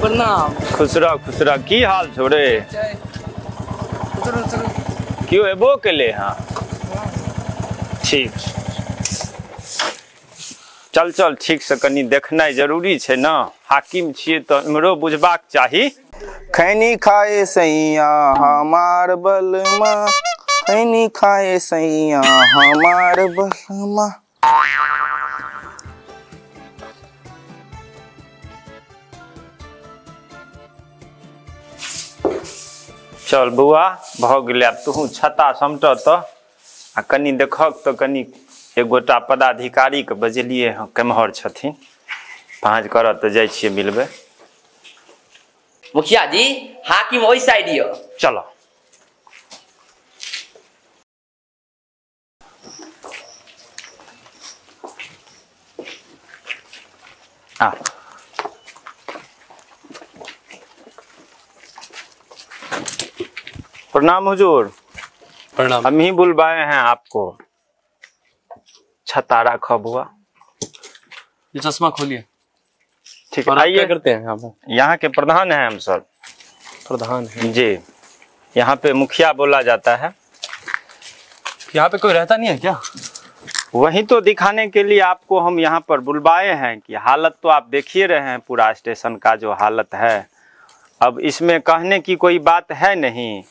प्रणाम। खुश रह खुश रह। की हाल छौ रे? क्यों एबो केले? हाँ ठीक। चल चल ठीक से कनी देखनाइ जरूरी छै ना, हाकिम छियै तऽ इम्हरो बुझबाक चाही। खैनी खाए सैया हमार बलमा, खैनी खाए सैया हमार बलमा। चल बौआ भऽ गेलै, आब तोहू छत्ता समटह तऽ आ कनी देखहक तऽ कनी एक गोटा पदाधिकारी के बजेलियै हँ, केम्हर छथिन पाँच करत तऽ जाइ छियै मिलबै। मुखिया जी हाकिम ओहि साइड यऽ। चलो आ प्रणाम हुजूर। प्रणाम। हम ही बुलवाए हैं आपको। छत्ता रखो बुआ। ये चश्मा खोलिए। ठीक है। आइए। क्या करते हैं आप? यहाँ के प्रधान हैं हम सर। प्रधान हैं जी। यहाँ पे मुखिया बोला जाता है। यहाँ पे कोई रहता नहीं है क्या? वही तो दिखाने के लिए आपको हम यहाँ पर बुलवाए हैं कि हालत तो आप देखिए रहे हैं, पूरा स्टेशन का जो हालत है। अब इसमें कहने की कोई बात है नहीं।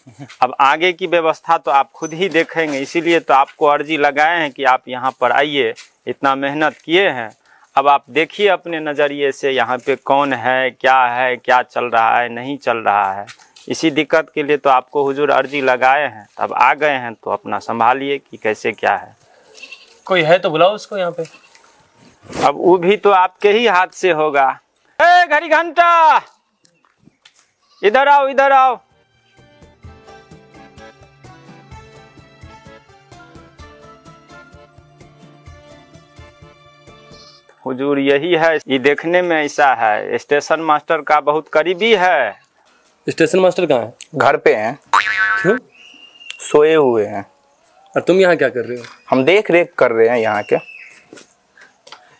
अब आगे की व्यवस्था तो आप खुद ही देखेंगे, इसीलिए तो आपको अर्जी लगाए हैं कि आप यहाँ पर आइए। इतना मेहनत किए हैं, अब आप देखिए अपने नज़रिए से यहाँ पे कौन है, क्या है, क्या चल रहा है, नहीं चल रहा है। इसी दिक्कत के लिए तो आपको हुजूर अर्जी लगाए हैं। अब आ गए हैं तो अपना संभालिए कि कैसे क्या है। कोई है तो बुलाओ उसको यहाँ पे। अब वो भी तो आपके ही हाथ से होगा। ए घड़ी घंटा इधर आओ, इधर आओ। हुजूर यही है, ये देखने में ऐसा है, स्टेशन मास्टर का बहुत करीबी है। स्टेशन मास्टर कहाँ है? घर पे हैं। क्यों? सोए हुए हैं। और तुम यहाँ क्या कर रहे हो? हम देख रेख कर रहे हैं यहाँ के।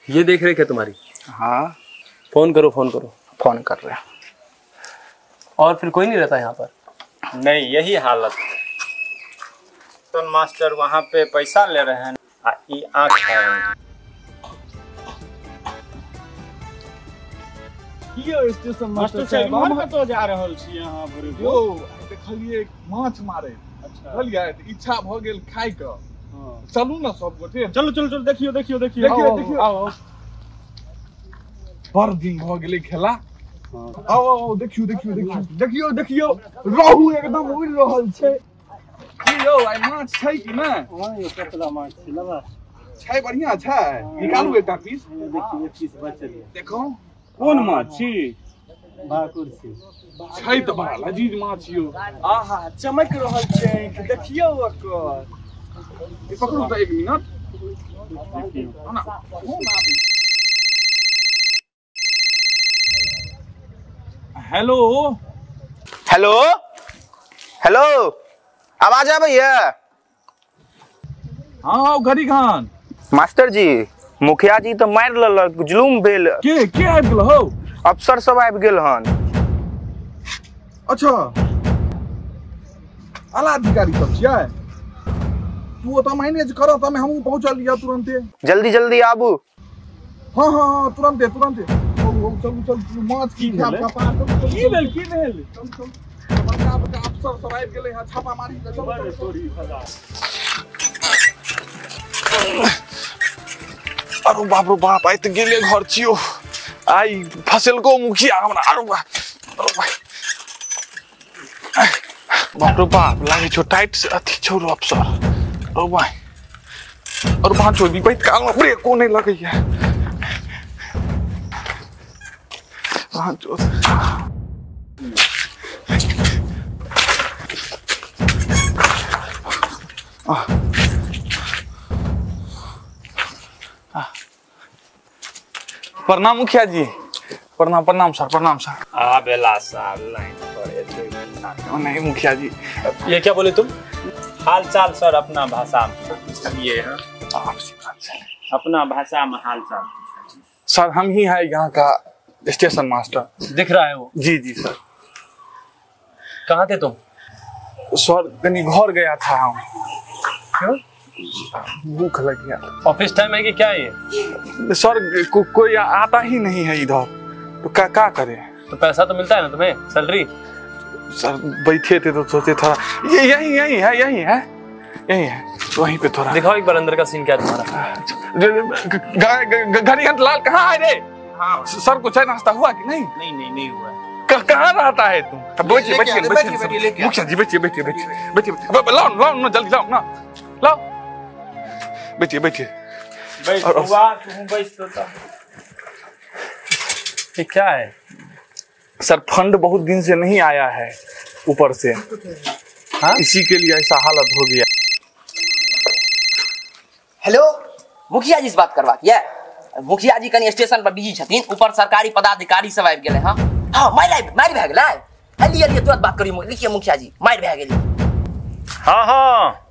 ये देख रेख है तुम्हारी? हाँ। फोन करो, फोन करो। फोन कर रहे हैं। और फिर कोई नहीं रहता यहाँ पर? नहीं, यही हालत है। स्टेशन मास्टर वहाँ पे पैसा ले रहे हैं। ये आँख है। स्टेशन मास्टर साहब हम कतौ जा रहल छी अहाँ भोरे? यौ देखलियै माछ मारे। अच्छा। बुझलियै, इच्छा भऽ गेल खाय के। चलू ने सब गोटे। चलू चलू चलू, देखियो देखियो देखियो देखियो देखियो। आओ बड़ दिन भऽ गेलै खेला। आओ आओ देखियो देखियो देखियो देखियो देखियो, रोहु एकदम उड़ि रहल छै। की यौ आइ माछ छै कि नहि? हां यौ कतला माछ छै, लबा छै, बढ़िया छै। निकालू एकटा पीस। देखियो एक पीस बचल ये। देखो कोन माछ छी? भाकुर छी। छै तऽ बड़ा लजीज माछ यौ। आहा चमक रहल छै, देखियौ ओकर। ई पकड़ू तऽ एक मिनट। देखियौ ना फोन आबै। हेलो हेलो हेलो, आवाज आबैया? हाँ घड़ी खान। मास्टर जी मुखिया जी तो मारि लेलक, जुलूम भेल। के आबि गेल हौ? अफसर सब आबि गेल हन। अच्छा आला अधिकारी सब छियै? तू ओतऽ मैनेज कर, तमे हमहूँ पहुँचल या तुरंते। जल्दी जल्दी आबू। हाँ हाँ हाँ तुरंते तुरंते। चलू चलू माछ की की भेल? की भेल? चल चल, बड़का बड़का अफसर सब आबि गेलै हँ, छापा मारी। अरे बाप रे बाप, आइ तऽ गेले घर छियौ। आइ फसेलको मुखिया हमरा। अरे बाप बाप रे बाप, लागै छौ टाइट से अथी छौ रे अफसर। अरे भाइ, अरे भाँचो बिपैत कालमे ब्रेको नहि लगैया। भाँचो प्रणाम मुखिया जी। प्रणाम प्रणाम सर, प्रणाम सर। आ बेला साहब लाइन पर एते नहीं मुखिया जी। ये क्या बोले तुम? हाल चाल सर अपना भाषा में पूछलिए हैं। अपना भाषा में हाल चाल सर। हम ही है यहाँ का स्टेशन मास्टर दिख रहा है वो? जी जी सर। कहाँ थे तुम? सर कहीं घर गया था हम। क्यों? भूख लग गया। ऑफिस टाइम है कि क्या ये? सर कोई आता ही नहीं है इधर, तो क्या क्या करे? तो पैसा तो मिलता है ना तुम्हें, सैलरी? सर बैठे थे तो सोचे थोड़ा ये यही यही है, यही है, यही है, वहीं पे थोड़ा दिखाओ एक बार अंदर का सीन क्या है तुम्हारा। घड़ी लाल कहाँ है रे? हाँ। सर को चाय नाश्ता हुआ कि नहीं? नहीं नहीं नहीं हुआ। कहाँ रहता है तुम? बैठिए बैठिए बैठिए मुखिया जी, बैठिए बैठिए बैठिए बैठिए, लाओ लाओ ना जल्दी लाओ ना, लाओ, बैठिए बैठिए। ये क्या है सर? फंड बहुत दिन से नहीं आया है ऊपर से, हाँ? इसी के लिए ऐसा हालत हो गया। हेलो, मुखिया जी से बात करवा के? मुखिया जी कनी स्टेशन पर बिजी छथिन, ऊपर सरकारी पदाधिकारी सब आबि गेलै। हाँ हाँ, मारि मारि भए गेलै। अलिए अलिए तुरंत बात करियो, लिखिए मुखिया जी, मारि भए गेलै। हाँ हाँ,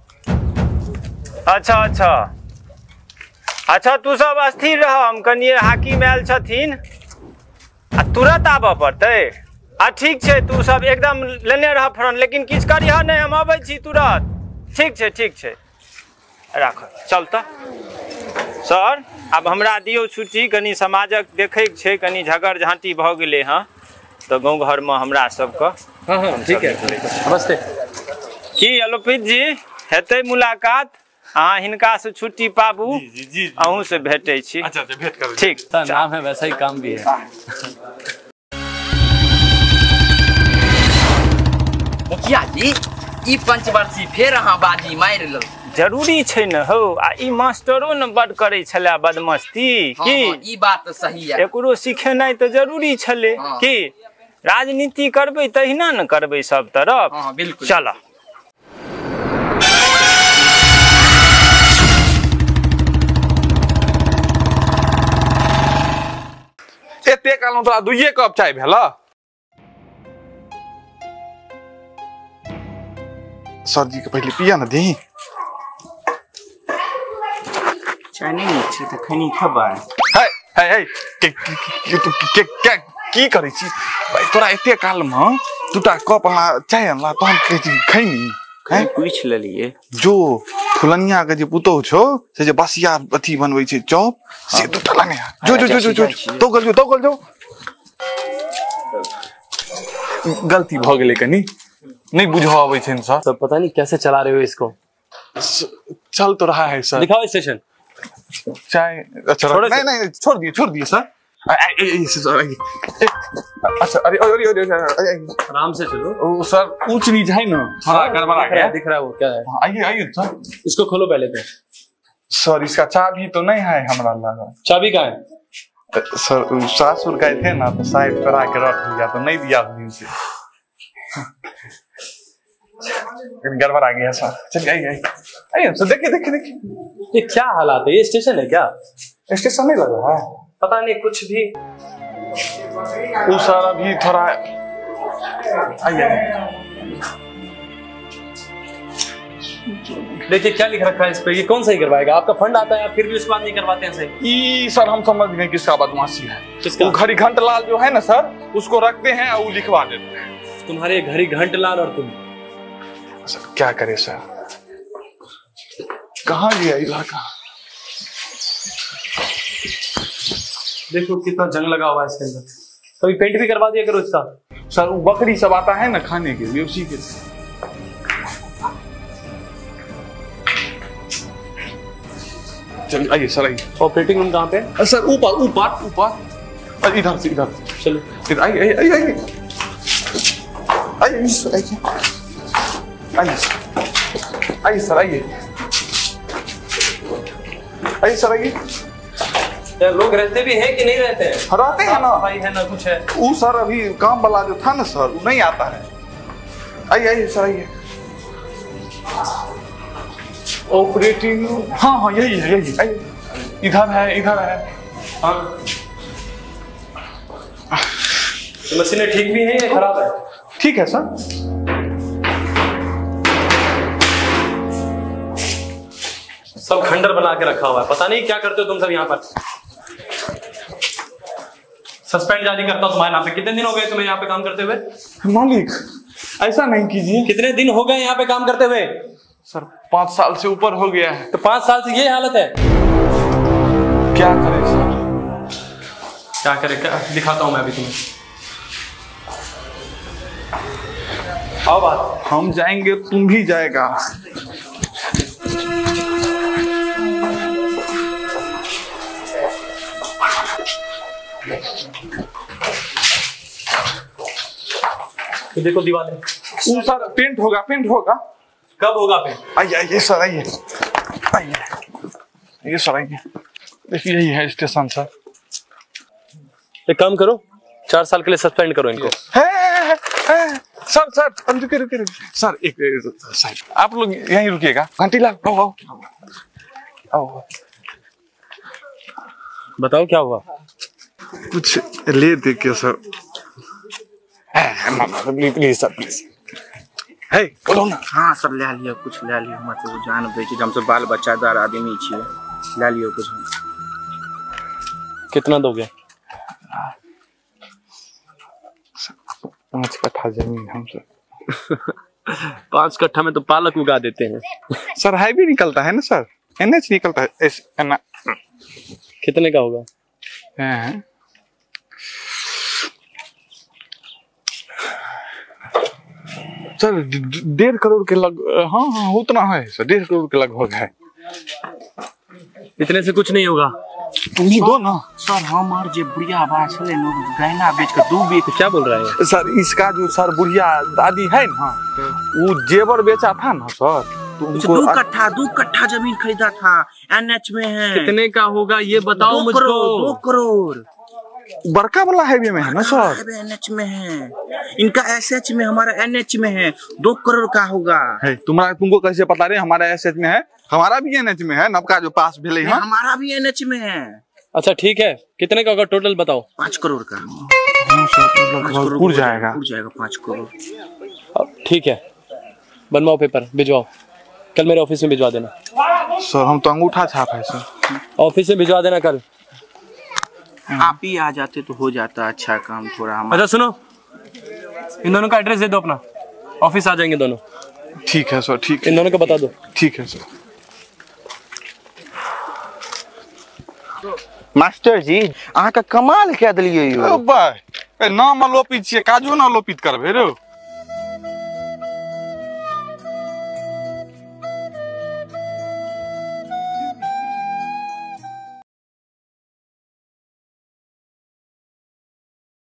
अच्छा अच्छा अच्छा, तू सब अस्थिर रह, हम कनिए हाकिम आयल छथिन आ तुरंत आबऽ पड़तै। आ ठीक छै, तू सब एकदम लेने रह फ्रंट, लेकिन किछु करिह नहि, हम अबै छी तुरंत। ठीक छै ठीक छै, राख, चल तऽ। सर आब हमरा दियौ छुट्टी, कनि समाजक देखैके छै, कनि झगड़ झाँटी भऽ गेलै हँ तऽ गाँव घरमे हमरा सबके। हाँ हाँ ठीक है, नमस्ते। की अलोपित जी, हेतै मुलाकात? अहाँ हिनका से छुट्टी पाबू, अहूँ से भेटै छी। अच्छा अच्छा, भेंट करू। ठीक, नाम है वैसा ही काम भी है। मुखिया जी, ई पंचवर्षी फेर अहाँ बाजी मारि लेलहुँ। जरूरी छै ने हौ, आ ई मास्टरो ने बड करै छलै बदमस्ती। हाँ, की हाँ, ई बात तऽ सही है, एकरो सिखेनाइ तऽ जरूरी छलै। हाँ। की राजनीति करबै तहिना ने करबै सब तरफ। हाँ, बिल्कुल। चल एते काल तोरा दुइये कप चाय भेल? सर जी के पहले पिया न दी। चाय नहीं छै तऽ खैनी खेबै। हे हे हे, के के के की करै छी भाई? तोरा एते काल में दूटा कप अनला चाय अनला, तहन कहै छी खैनी? पूछि लेलिए। जो फुलनिया के जे पुतोह छौ से जे बसिया अथी बनबै छै चॉप, से दूटा लाने। जो जो जो जो जो, दौगल जो दौगल जो। गलती भ गेलै कनी, नहीं बुझ आबै छै सर। सब पता नहीं कैसे चला रहे हो इसको। चल तो रहा है सर। दिखाओ स्टेशन। चाय अच्छा, नहीं नहीं छोड़ दिए छोड़ दिए सर। अच्छा, अरे अरे अरे अरे, आराम से चलो। ओ सर ऊंच नीच है ना, थोड़ा गड़बड़ा गया। दिख रहा है वो क्या है? आइए आइए सर, इसको खोलो पहले तो। सर इसका चाबी तो नहीं है हमरा लगा। चाबी कहाँ है सर? सासुर गए थे ना तो साइड पर आके रख लिया, तो नहीं दिया दिन से, गड़बड़ आ गया सर। चलिए आइए आइए आइए सर, देखिए देखिए देखिए ये क्या हालात है। ये स्टेशन है क्या? स्टेशन नहीं लग रहा है, पता नहीं कुछ भी। वो सर अभी थोड़ा आइए। देखिए क्या लिख रखा है इस पे, ये कौन सही करवाएगा? आपका फंड आता है, आप फिर भी उसके बाद नहीं करवाते हैं सही। ई सर हम समझ गए किसका बदमाशी है। किसका? घड़ी घंट लाल जो है ना सर, उसको रखते हैं और वो लिखवा देते हैं। तुम्हारे घड़ी घंट लाल और तुम। सर क्या करे सर, कहाँ गया इलाका? देखो कितना जंग लगा हुआ है इसके अंदर। कभी पेंट भी करवा दिया करो इसका। सर वो बकरी सब आता है ना खाने के लिए, उसी के। चलिए आइए सर आइए। ऑपरेटिंग रूम कहाँ पे? सर ऊपर ऊपर ऊपर, अरे इधर से इधर से। चलो इधर आइए आइए आइए आइए आइए सर, आइए आइए आइए सर, आइए आइए सर आइए। यार लोग रहते भी हैं कि नहीं रहते हैं? रहते हैं ना भाई, है ना कुछ है। वो सर अभी काम वाला जो था ना सर, वो नहीं आता है। आइए आइए सर आइए। ऑपरेटिंग, हाँ हाँ यही है यही है, इधर है इधर है। हाँ मशीनें ठीक भी हैं या खराब है? ठीक है सर। सब खंडर बना के रखा हुआ है, पता नहीं क्या करते हो तुम सब यहाँ पर। सस्पेंड जारी करता हूँ तुम्हारे नाम पे। कितने दिन हो गए तुम्हें यहाँ पे काम करते हुए? मालिक ऐसा नहीं कीजिए। कितने दिन हो गए यहाँ पे काम करते हुए? सर 5 साल से ऊपर हो गया है। तो 5 साल से ये हालत है? क्या करें सर, क्या करें? क्या दिखाता हूँ मैं अभी तुम्हें। आओ बात, हम जाएंगे तुम भी जाएगा। तो देखो दीवार है। वो सर पेंट होगा, पेंट होगा। कब होगा पेंट? आइए आइए सर, आइए आइए ये सर आइए। देखिए यही है स्टेशन सर। एक काम करो, 4 साल के लिए सस्पेंड करो इनको। है, सर सर रुके रुके रुके सर, एक साहब आप लोग यहीं रुकिएगा। घंटी लाओ, आओ आओ। बताओ क्या हुआ? कुछ ले दे के सर। Please sir please. हे बोलो ना। हाँ सर ले लियो, कुछ ले लियो। मतलब जान बेची, हम सब बाल बच्चादार आदमी छिए, ले लियो कुछ। कितना दोगे? 5 कट्ठा जमीन हम सर। 5 कट्ठा में तो पालक उगा देते हैं सर। हाईवे निकलता है ना सर, एनएच निकलता है। एस कितने का होगा? है सर 1.5 करोड़ के लग, हाँ हाँ उतना है सर, 1.5 करोड़ के लगभग है। इतने से कुछ नहीं होगा। तुम ही दो ना सर। हमार जे बुढ़िया बा छले न, गहना बेच के 2 बीघ। क्या बोल रहा है सर? इसका जो सर बुढ़िया दादी है ना, वो जेवर बेचा था ना सर, तो उनको 2 कट्ठा 2 कट्ठा जमीन खरीदा था, एनएच में है। कितने का होगा ये बताओ मुझको। 2 करोड़। बड़का वाला हाईवे में है ना सर? एनएच में है इनका, एसएच में, हमारा एनएच में है। 2 करोड़ का होगा। तुम्हारा तुमको कैसे पता रहे हमारा एसएच में है? हमारा भी एनएच में है, नबका जो पास भेले है, हमारा भी एनएच में है। अच्छा ठीक है, कितने का होगा टोटल बताओ? 5 करोड़ का। 5 करोड़ जाएगा, जाएगा 5 करोड़। ठीक है, बनवाओ पेपर, भिजवाओ कल मेरे ऑफिस में भिजवा देना। सर हम तो अंगूठा छाप है सर। ऑफिस में भिजवा देना कल। आप ही आ जाते तो हो जाता अच्छा काम थोड़ा। अच्छा सुनो, इन दोनों का एड्रेस दे दो अपना, ऑफिस आ जाएंगे दोनों। ठीक है सर, ठीक है। इन दोनों को बता दो। ठीक है सर। मास्टर जी अहाँ का कमाल कह दिलिए। नाम अलोपित छियै, काजो ना अलोपित करबे रो।